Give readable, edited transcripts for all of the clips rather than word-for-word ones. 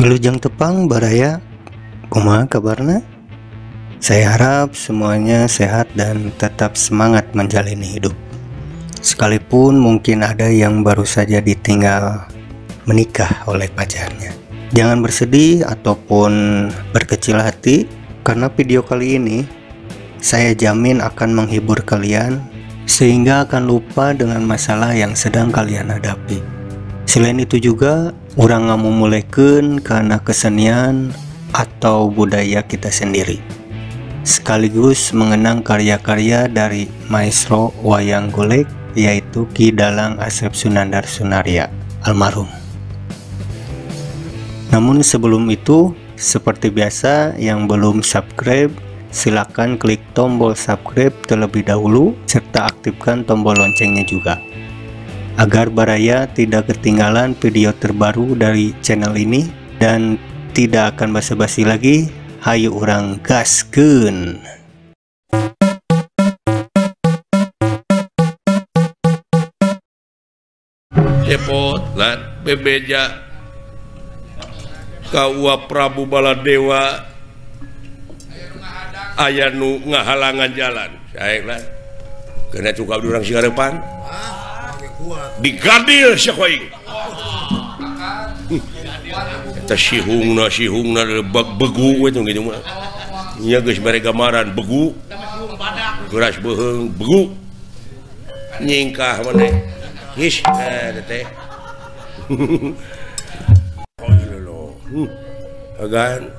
Wilujeng tepang baraya, kumaha kabarna? Saya harap semuanya sehat dan tetap semangat menjalani hidup. Sekalipun mungkin ada yang baru saja ditinggal menikah oleh pacarnya. Jangan bersedih ataupun berkecil hati, karena video kali ini saya jamin akan menghibur kalian sehingga akan lupa dengan masalah yang sedang kalian hadapi. Selain itu juga, urang ngamumulekeun karena kesenian atau budaya kita sendiri, sekaligus mengenang karya-karya dari maestro wayang golek, yaitu Ki Dalang Asep Sunandar Sunarya almarhum. Namun sebelum itu, seperti biasa, yang belum subscribe silakan klik tombol subscribe terlebih dahulu serta aktifkan tombol loncengnya juga, agar baraya tidak ketinggalan video terbaru dari channel ini. Dan tidak akan basa-basi lagi, hayu urang gaskeun. Cepot lan bebeja ka Prabu Baladewa aya nu ngahalangan jalan. Sae lan kena cukap urang sigarepan. Digadil sia ku aing. Eta sihungna sihungna begu we kitu mah. Nya geus mere gambaran begu. Geras beuheung begu. Nyingkah maneh. Geus teh. Agan.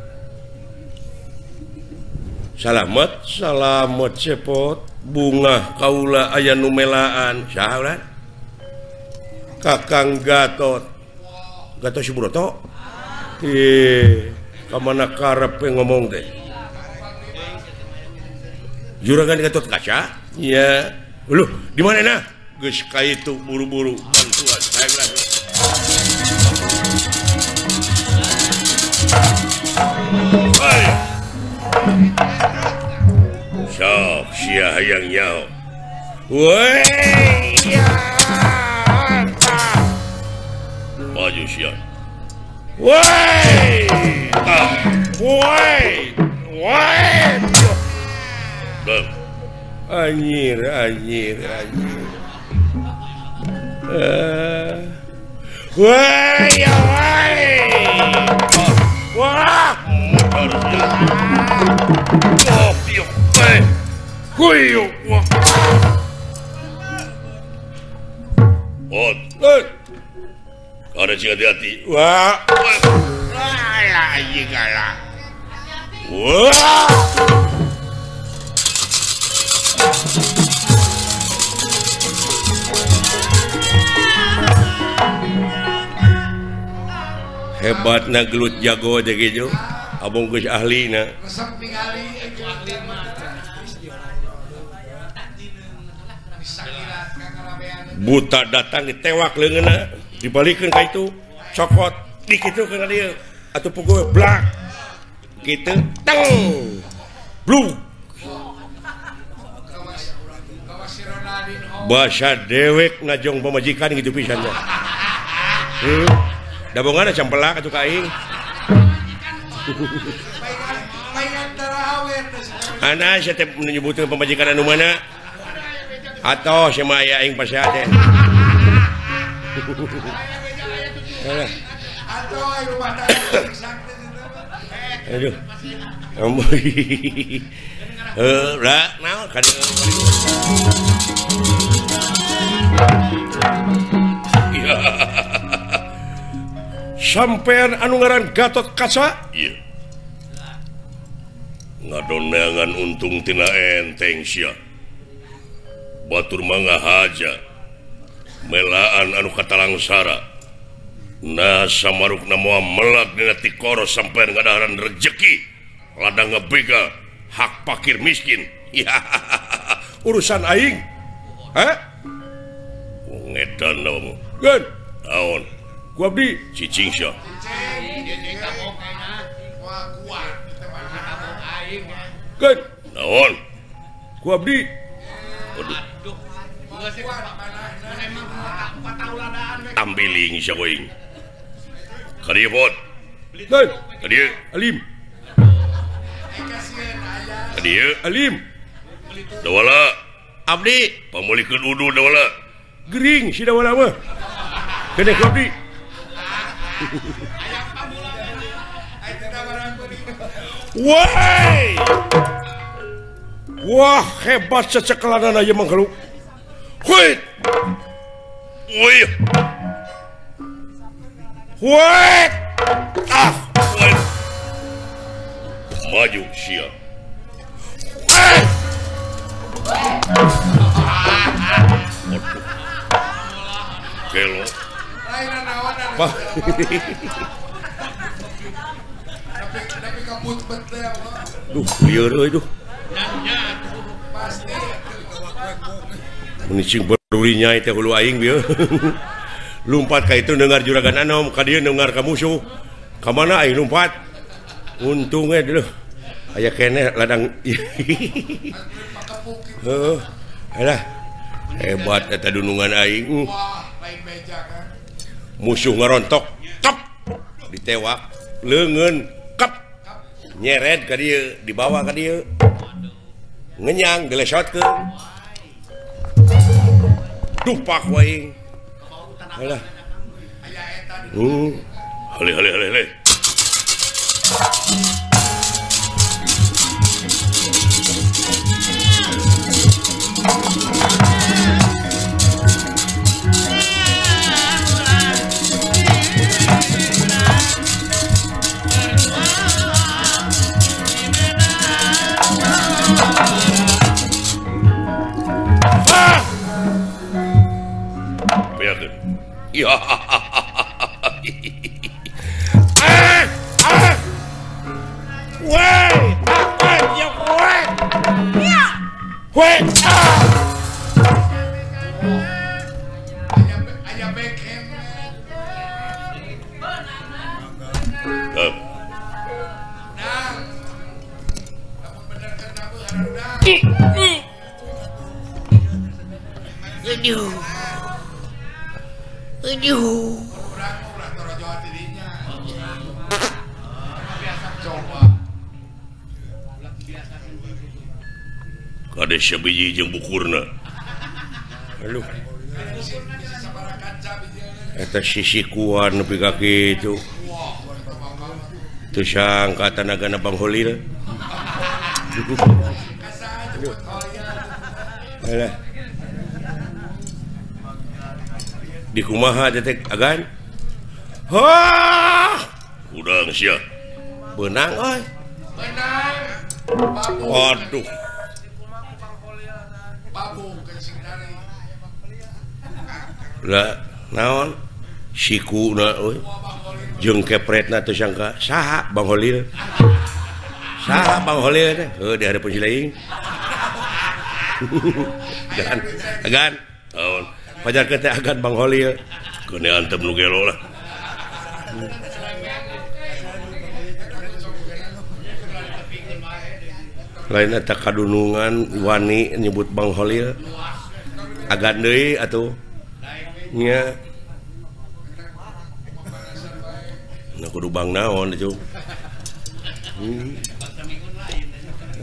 Salamet, salamet cepot bunga kaula aya nu melaan. Saha ulah? Kakang Gatot. Gatot Subroto. Ih, ka mana karep ngomong teh? Juragan Gatot Kaca? Iya. Loh, di mana nah? Geus ka itu buru-buru bantuan. Hayang lah. Hai. Sok sia hayang nyaho. Woi. Maju sia. Woi. Ah. Woi. Woi. Anjir, anjir, anjir. Woi, ya woi. Wah. Oh, piok. Huyo. Wah. Oh, ada sing hati-hati. Wah. Alah, anjing kalah. Wah. Hebatna gelut jago aja gitu. Abong geus ahlina. Buta datang ditewak leungeunna, dibalikeun ka itu, cokot dikitukeun ka dieu. Atuh pukul blak. Kitu teng. Blung. Basa dewek najong pamajikan gitu pisan nya. Dabongana campelak atuh ka aing. Ana sia teh menyebutkeun pamajikan anu mana? Atau sia mah aya aing pasea teh. Aduh. Heuh, lah naon ka dieu. Sampean anu ngaran Gatot Kaca? Iya. Ngadoneangan untung tina enteng sia. Batur mangahaja melaan anu katalangsara. Nah samarukna moal melak dina tikoro sampean ngadaharan rejeki ladang ngebegal hak pakir miskin. Ya, urusan aing. Hah? Ngedan lamu. Geun. Naon? Ku abdi cicing sia. Geun. Naon? Ku abdi. Aduh. Ambiling sia aing. Ka dieu bot. Hei, ka dieu alim. Ka dieu alim. Dawala abdi pamulikeun udu dawala. Gering si dawala mah. Gede ku abdi. Woi! Wah, hebat cecekelanana ieu mangkeluk. Huit! Woi! Huit! Ah! Huit! Maju sia. Eh! Waduh. Gelo. Wah. Duh, lieur euy duh. Mun cing berurinya teh hulu aing bieu. Lumpat ka itu dengar juragan anom, ka dieu dengar ka musuh. Ka mana aing lumpat? Untung we deuh. Aya keneh ladang. Heuh. Alah. Hebat eta dunungan aing. Musuh ngarontok, top. Ditewak, leungeun kep. Nyeret ka dieu, dibawa ka dieu. Ngenyang gelesotkeun. Dupak wae. Alah. Hale hale hale hale. Ya. Ah, ah. Woi, ah, ya woi. Woi. Ah. Aya backhand. Nah. Lamun bener kena harudang. Aduh. Aduh. Kade sabiji jeung bukurna. Aduh. Eta sisikuan nepi ka kitu. Teu sangka tanagana Bang Holil. Alah. Di kumaha detek agan? Hah! Udang sia. Beunang euy. Beunang. Aduh. Lah naon? Sikuna euy. Jeung kepretna teu sangka saha Bang Holil. Saha Bang Holil teh? Heuh di hareupeun si laing. Agan, agan. Naon? Pajarkeun teh agan Bang Holil. Keun antep nu gelo lah. Lain eta kadunungan wani nyebut Bang Holil. Agan deui atuh. Nya. Nah kudu bang naon atuh.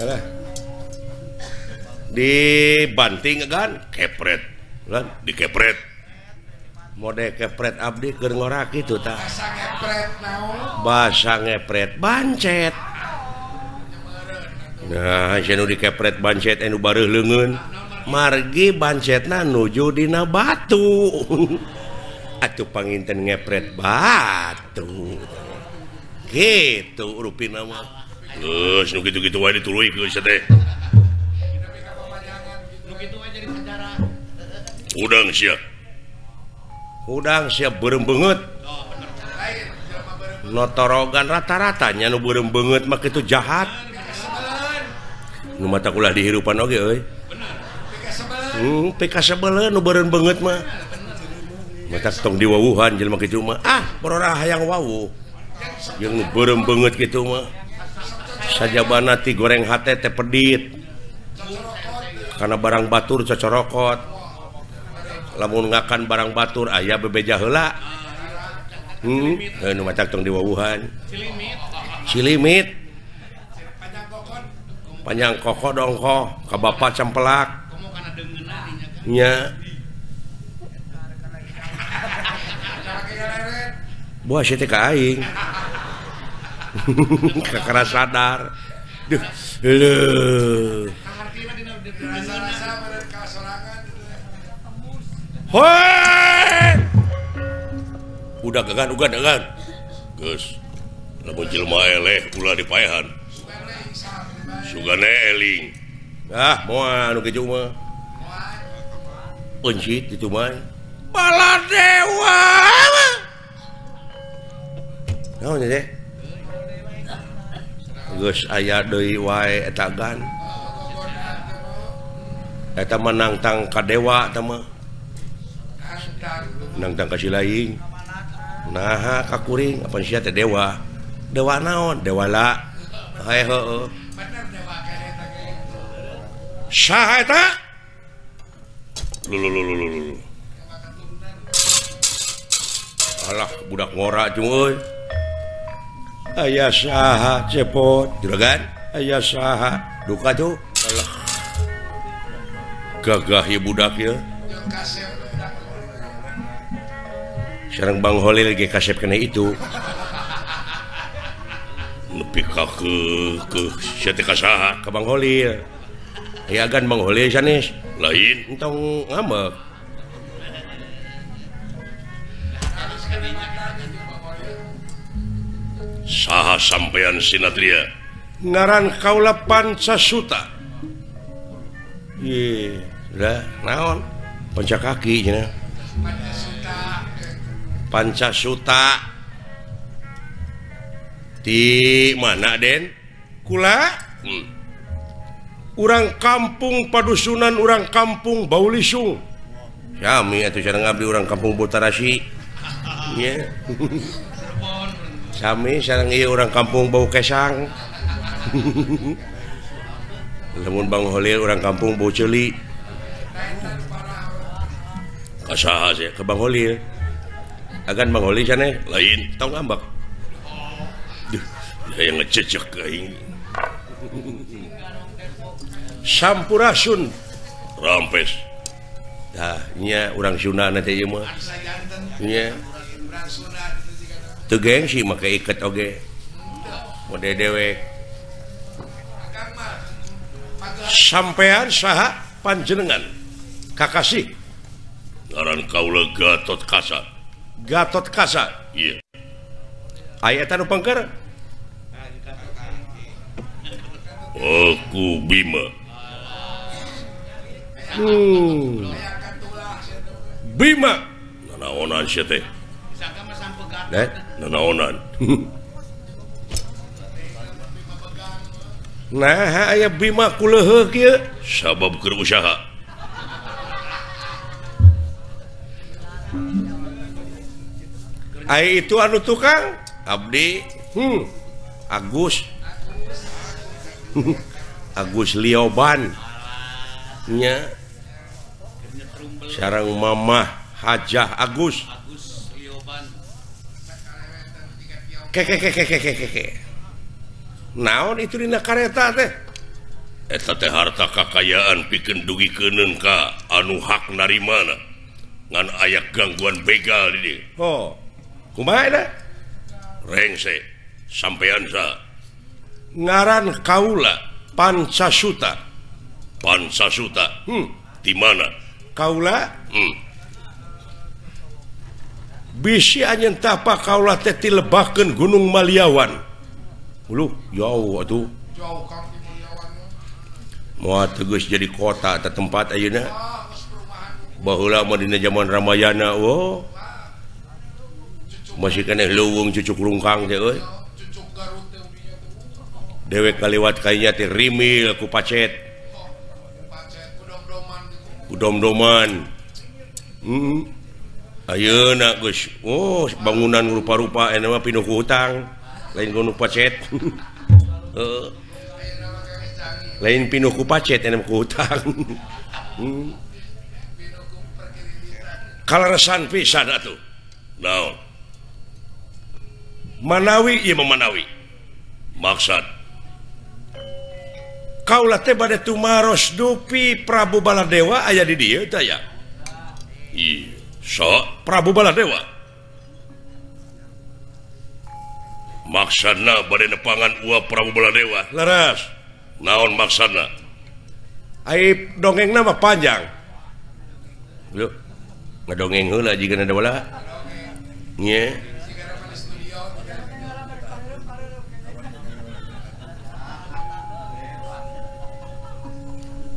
Alah. Dibanting agan kepret. Lan dikepret. Mode kepret abdi keur ngorak kitu tah. Basa ngepret naon? Basa ngepret bancet. Nah, anu dikepret bancet anu bareuh leungeun. Margi bancetna nuju dina batu. Atuh panginten ngepret batu. Kitu rupina mah. Geus nu kitu-kitu wae dituluykeun sia teh. Udang sia. Udang sia beureum beungeut. Notorogan rata-ratanya nu beureum beungeut mah kitu jahat. Nu mata ulah dihirupan oge euy. Pikasebeleun nu beureum beungeut mah. Mata tong diwawuhan jelema kitu mah. Ah, borora hayang wawuh. Jeung nu beureum beungeut kitu mah. Sajabana ti goreng hate teh pedit. Karena barang batur cocorokot. Lamun ngakan barang batur aya bebeja heula. Nu matak tong diwawuhan. Cilimit. Panjang koko dongko ka bapa cempelak. Nya. Buah sia teh ka aing. Kakara sadar. Duh, leuh. Hoi! Udah gagan, ugan, gagan. Geus. Lamun jelema eleh ulah dipaehan. Sugane eling. Ah, moal nu kitu mah. Encit ditu mah. Baladewa. Naon teh? Geus aya deui wae eta gan. Eta mah nangtang ka dewa eta mah. Nangtang ka si laing. Naha ka kuring apan sia teh dewa. Dewa naon? Dewa la. Hae heueuh. Saha eta? Lulu. Alah budak ngora jeung euy. Aya saha cepot juragan? Aya saha duka tuh. Alah. Gagah ieu budak ieu. Sareng Bang Holil ge kasep kena itu. Nepi ka ke sia teh ka saha? Ka Bang Holil. Aya agan Bang Holil sanes. Lain entong ngambek. Saha sampean Sinatria? Ngaran kaula Pancasuta. Ye, lah naon? Pancakaki cenah. Pancasuta. Di mana Den? Kula? Urang kampung Padusunan, urang kampung Baulisung. Sami atuh sareng abdi urang kampung Botarasi. Nya. Sami sareng ieu urang kampung Bau Kesang. Lamun Bang Holil urang kampung Bau Ceuli. Ka saha sih? Ka Bang Holil. Agan Bang Holil sanes lain tong ngambek. Duh, hayang ngececek ka aing. Sampurasun rampes. Tah nya urang Sunda na teh ieu mah. Nya. Teu gengsi make iket oge. Mode dewek. Sampean saha panjenengan? Kakasih. Ngaran kaula Gatot Kaca. Gatot Kaca. Iya. Aya eta nu pengker? Aku Bima. Bima. Nanaonan sia teh? Nanaonan. Nah, aya Bima kuleuheuh kieu sabab keur usaha. Ai itu anu tukang abdi Agus. Agus Lioban. Nya. Sareng Mamah Hajah Agus. Keke. Naon itu dina kareta teh? Eta teh harta kakayaan pikeun dugikeunkeun ka anu hak narimana. Ngan aya gangguan begal di dieu. Oh. Kumaha eta? Rengse sampean sa. Ngaran kaula Pancasuta. Pancasuta. Di mana? Kaula? Bisi anjeun tapa kaula teh tilebakeun Gunung Maliawan. Uluh, jauh atuh. Jauh Kang di Maliawan mah. Moal tegas jadi kota eta tempat ayeuna. Baheula mah dina zaman Ramayana, oh. Masih keneh leuweung cucuk rungkang teh euy. Cucuk Garut teh udinya teh. Dewek kaliwat kainya teh rimil ku pacet. Pacet ku dom-doman. Ku dom-doman. Ayeuna geus, oh bangunan rupa-rupa eta mah pinuh ku hutang. Lain ku nu pacet. Heeh. Lain pinuh ku pacet eta mah ku hutang. Kaleresan pisan atuh. Naon? Manawi ieu mah manawi. Maksud kaula teh bade tumaros dupi Prabu Baladewa aya di dieu teh ya. Iya, sok Prabu Baladewa. Maksudna bade nepangan uwa Prabu Baladewa. Leres. Naon maksudna? Ai dongengna mah panjang. Lho, ngadongeng heula jiga ada wala. Nya.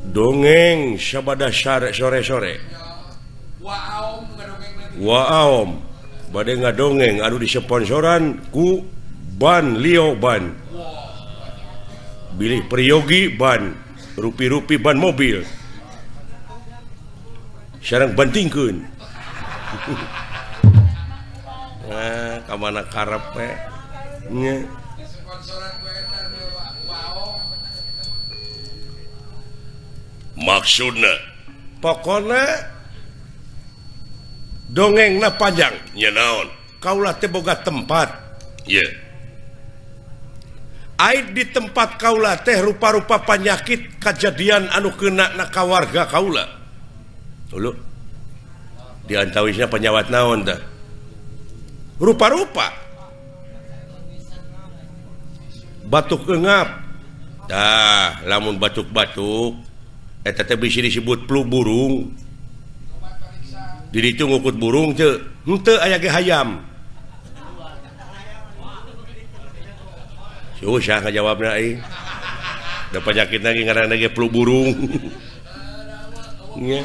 Dongeng sabada sore-sore. Waom bade ngadongeng anu disponsoran ku Ban Lio Ban. Bilih priyogi ban, rupi-rupi ban mobil. Sareng bantingkeun. Nah, ka mana karep we? Nya. Maksudna pokona dongengna panjang nya naon kaula teh boga tempat ye ait di tempat kaula teh rupa-rupa penyakit kajadian anu kena na kawarga kaula dulu diantawisna penyawat naon tah rupa-rupa batuk engap tah lamun batuk-batuk eta teh bisi disebut flu burung. Di ditu ngukut burung teu, henteu aya ge hayam. Susah ngajawabna euy. Da penyakitna ge ngaranna ge flu burung. Nya.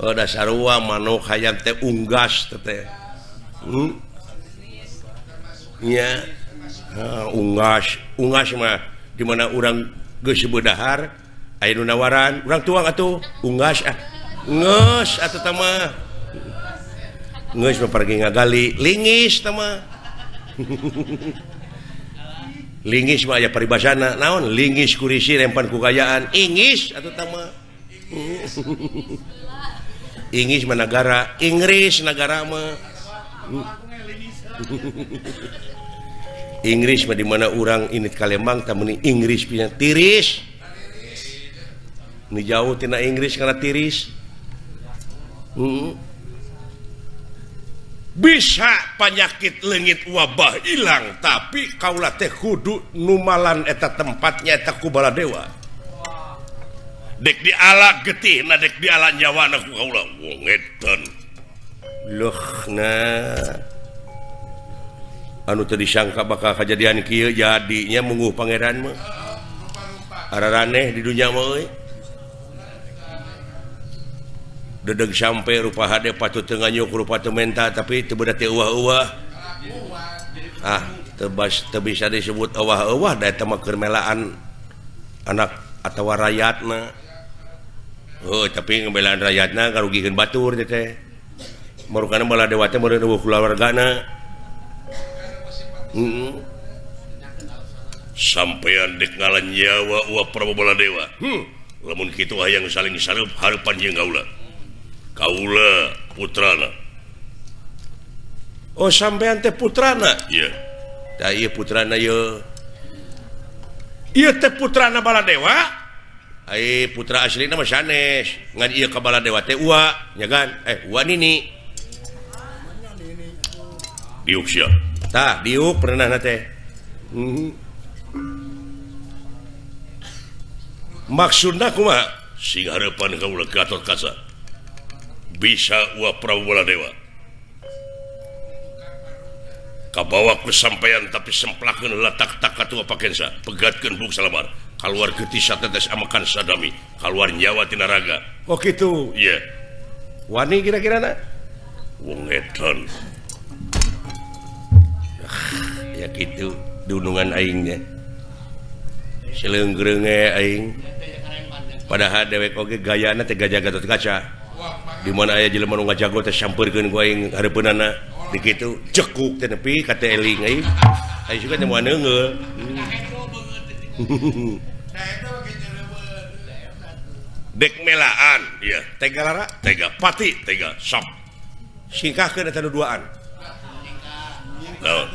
Oh da sarua manuk hayam teh unggas teh. Nya. Unggas, unggas mah di mana urang geus beudahar aya nu nawaran, urang tuang atuh unggas ah. Ngeus atuh tah mah. Ngeus mah pergi ngagali, lingis tah mah. Lingis mah aya paribasana, naon lingis kurisi rempan ku gayaan, ingis atuh tah mah. Ingis mah nagara, Inggris nagara mah. Inggris mah di mana urang init ka Lembang tah meuni Inggris pisan tiris. Ini jauh tina Inggris karena tiris. Bisa penyakit leungit wabah hilang tapi kaula teh kudu numalan eta tempatnya eta ku Baladewa. Dek diala getihna dek diala nyawana ku kaula wong edan. Leuh nah. Anu teu disangka bakal kajadian kieu jadinya mungguh pangeran mah. Araraneh di dunya mah euy. Dedeg sampai rupa hade patut teu nganyuk rupa teu menta tapi teu beunah teu euwah-euwah. Ah, teu bisa disebut euwah-euwah da eta mah keur melaan anak atawa rakyatna. Heuh, tapi ngebelaan rakyatna ngarugikeun batur teh teh. Marukana Baladewa teh meureun euweuh kulawargana. Sampean dek ngalan nyawa uwa Prabu Baladewa. Lamun kitu hayang saling sareup hareupan jeung kaula. Kaula putrana. Oh sampean teh putrana? Iya. Tah ieu putrana ieu. Ieu teh putrana Baladewa? Ai putra aslina mah sanes. Ngan ieu ka Baladewa teh uwa, nya kan? Uwa nini. Diuk sia. Tah, diuk pernahna teh. Maksudna kumaha? Sing hareupan kaula Gatot Kaca. Bisa uwa Prabu Baladewa kabawa ku sampean tapi semplakeun letak tak katua pakensa pegatkeun buk salamar kaluar getih satetes amakan sadami kaluar nyawa tina raga. Oh kitu. Iya. Wani kira-kira na wong edan. Ya kitu dunungan aing nya seleungreunge aing padahal dewek oge gayana teh gajah Gatot Kaca. Di mana aya jelema nu ngajago teh sampeurkeun ku aing hareupeunana di kitu cekuk teh nepi ka teh eling aing. Aing suka teh moal neungeul. Dek melaan ieu tega lara tega pati tega sok. Singkahkeun eta nu duaan. Naon?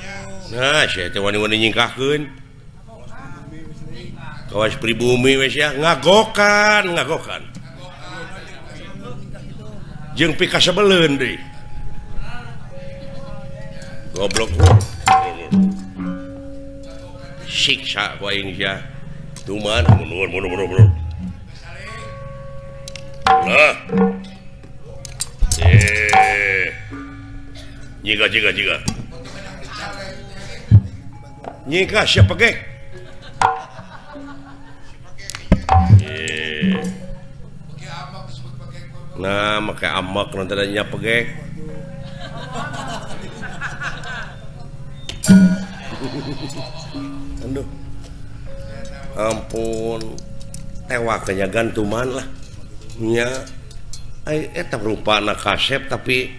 Nah sia teh wani-wani nyingkahkeun. Kawas pribumi we sia ngagokan, ngagokan. Jeung pikasebeleun deui. Goblok. Siksa ku aing sia. Tuman mundur mundur mundur mundur. Lah. Nyika nyika nyika. Nyika sia pegek. Nah, make amak nanti nya pegek. Aduh. Ampun. Tewaknya gantuman lah. Nya ai eta rupana kasep tapi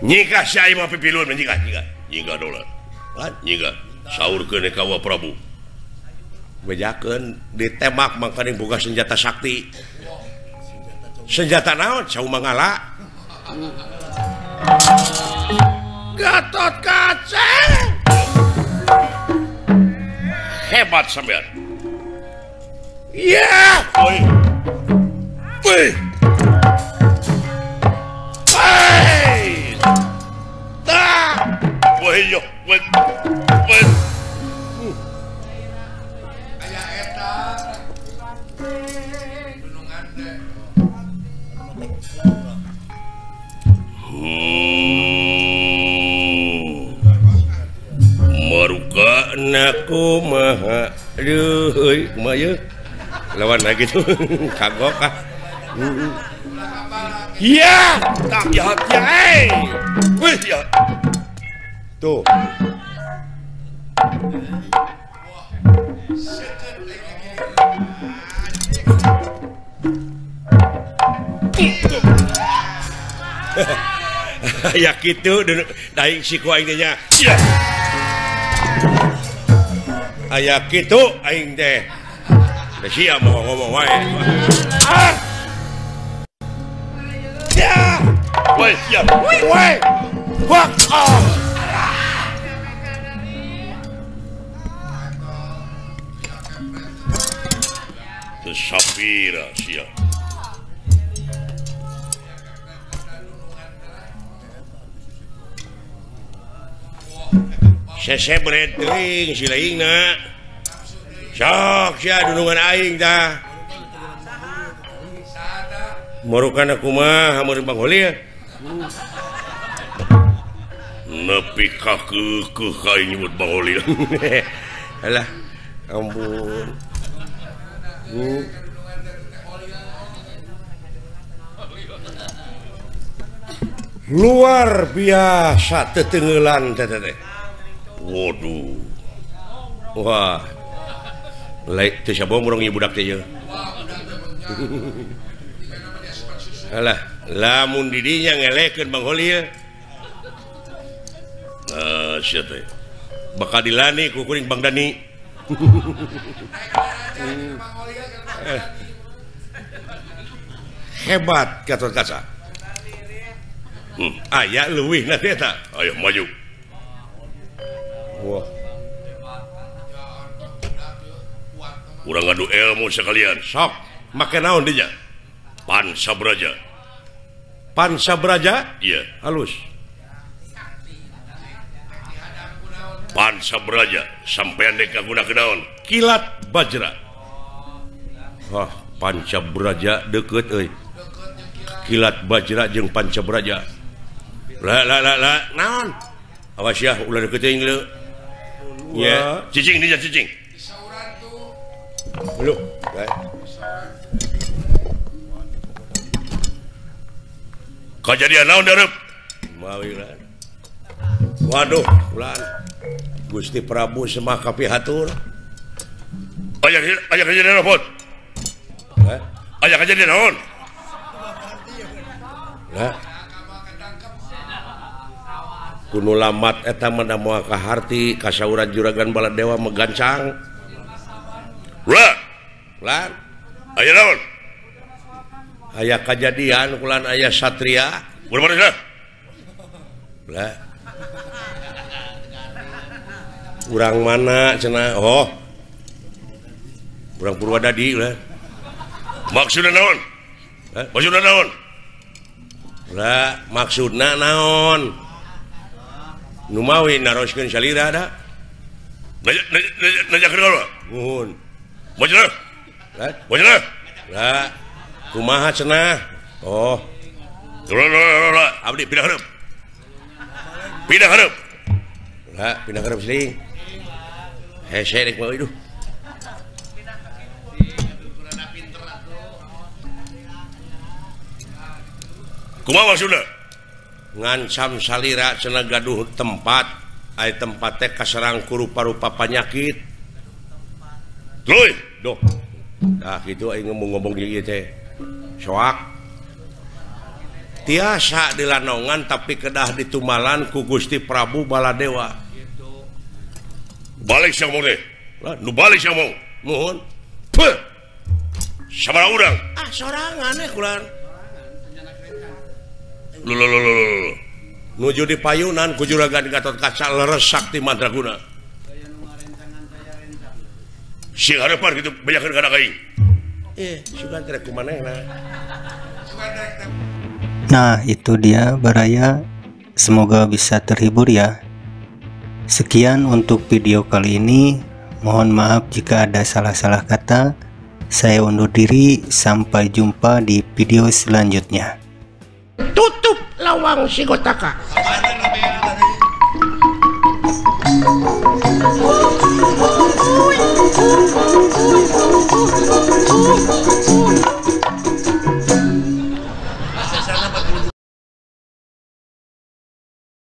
nyika si aing mah pipiluan nyika nyika. Nyika dolar. Lan nyika saurkeun ka Wa Prabu. Bejakeun ditembak mangkaning boga senjata sakti. Senjata naon? Saung mangala. Gatot Kaca. Hebat sampean. Ya, oi. Woi. Woi. Ta. Woi yo, woi. Woi. Aya eta. Gunungan teh. Maruka kumaha aduh euy kumaha ieu lawan lagi tuh kagok ah. Ya tak jahat ya eh wih ya tuh ya gitu daing siku aing teh nya ya aya kitu aing teh sia mau ngomong wae ah ya woi ya woi fuck off teu sapira sia sese bered teuing si laingna sok sia dunungan aing tah morukan kumaha mun Bang Holil nepi ka keukeuh ka aing nyebut Bang Holil alah ampun luar biasa tetengelan teh teh. Waduh. Wah. Laik teu sabong urang ieu budak teh ieu. Alah, lamun di dinya ngelekeun Bang Holil. Nah, sia teh. Bakal dilani ku kuring Bang Dani. Hebat Gatot Kaca. Aya leuwih na eta. Ayo maju. Wah. Urang ngadu ilmu sekalian. Sok, make naon dinya? Pansabraja. Pansabraja? Iya, halus. Pansabraja sampean dek kagunakeun naon? Kilat Bajra. Wah, Pancabraja deukeut euy. Kilat Bajra jeung Pancabraja. La la la la, naon? Awas ya, ulah deukeut teuing leu. Ya, cicing dinya cicing. Lu, kajadian naon dareup? Mawilan. Waduh, ulan. Gusti Prabu semah kapihatur. Aya aya kajadian naon? Hah? Aya kajadian naon? Lah. Kuno lamat eta mah da moal kaharti kasauran juragan Baladewa megancang. Ulah. Ulan. Aya naon? Aya kajadian kulan aya satria. Ulah mana sia? Lah. Urang mana cenah? Oh. Urang Purwadadi lah. Maksudna naon? Hah? Maksudna naon? Lah, maksudna naon? Nu mawi naroskeun salira da. Nanyakeun ka Nuhun. Maksudna? Hah? Maksudna? Lah, kumaha cenah? Oh. Abdi pindah hareup. Pindah hareup. Lah, pindah hareup sini. Hese rek mah iduh. Kumaha maksudna? Ngancam salira cenah gaduh tempat, ai tempat teh kaserang ku rupa-rupa panyakit. Tuluy, doh. Tah kitu aing ngomong-ngomong di ieu teh. Soak. Tiasa dilanongan tapi kedah ditumalan ku Gusti Prabu Baladewa. Balik siang mau teh. Lah, nu balik siang mau. Nuhun. Peuh. Sabaraha urang? Ah, sorangan eh kulan. Lho. Nuju di payunan ku Juragan Gatot Kaca leres sakti mandraguna. Sing hareupan kitu bejakeun kana ka aing. Sugan teh kumanehna. Nah, itu dia Baraya. Semoga bisa terhibur ya. Sekian untuk video kali ini. Mohon maaf jika ada salah-salah kata. Saya undur diri, sampai jumpa di video selanjutnya. Tutup lawang Sigotaka.